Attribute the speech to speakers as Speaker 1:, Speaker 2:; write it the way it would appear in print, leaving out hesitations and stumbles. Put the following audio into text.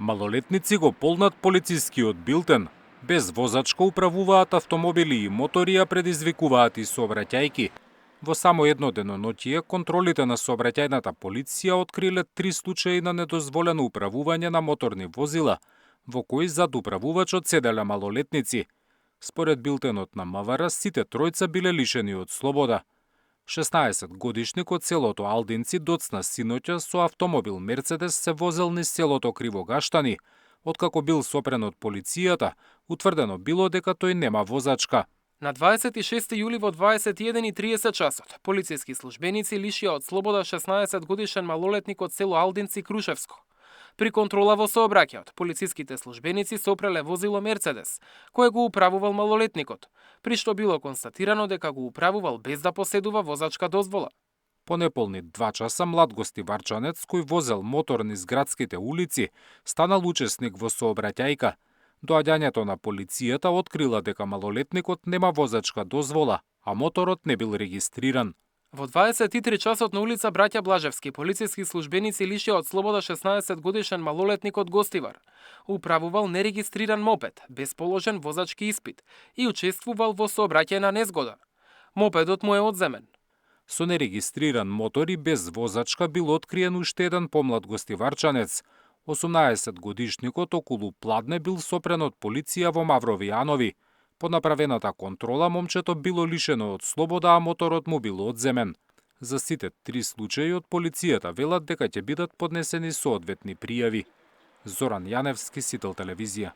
Speaker 1: Малолетници го полнат полицискиот билтен. Без возачка управуваат автомобили и мотори, а предизвикуваат и сообраќајки. Во само едно деноноќие, контролите на сообраќајната полиција откриле 3 случаи на недозволено управување на моторни возила, во кои зад управувачот седеле малолетници. Според билтенот на МВР, сите тројца биле лишени од слобода. 16-годишник од селото Алдинци доцна синоќа со автомобил Мерцедес се возел низ селото Кривогаштани. Откако бил сопрен од полицијата, утврдено било дека тој нема возачка.
Speaker 2: На 26 јули во 21:30 часот, полициски службеници лишија од слобода 16-годишен малолетник од село Алдинци, Крушевско. При контрола во сообраќајот, полициските службеници сопреле возило Мерцедес, кое го управувал малолетникот, при што било констатирано дека го управувал без да поседува возачка дозвола.
Speaker 1: По неполни 2 часа млад гостиварчанец кој возел мотор низ градските улици станал учесник во сообраќајка. Доаѓањето на полицијата открила дека малолетникот нема возачка дозвола, а моторот не бил регистриран.
Speaker 2: Во 23 часот на улица Браќа Блажевски, полициски службеници лишија од слобода 16-годишен малолетник од Гостивар. Управувал нерегистриран мопед, без положен возачки испит и учествувал во сообраќајна незгода. Мопедот му е одземен.
Speaker 1: Со нерегистриран мотор и без возачка бил откриен уште еден помлад гостиварчанец. 18-годишникот околу Пладне бил сопрен од полиција во Маврови Јанови. По направената контрола момчето било лишено од слобода, а моторот му бил одземен. За сите 3 случаи од полицијата велат дека ќе бидат поднесени соодветни пријави. Зоран Јаневски, Сител телевизија.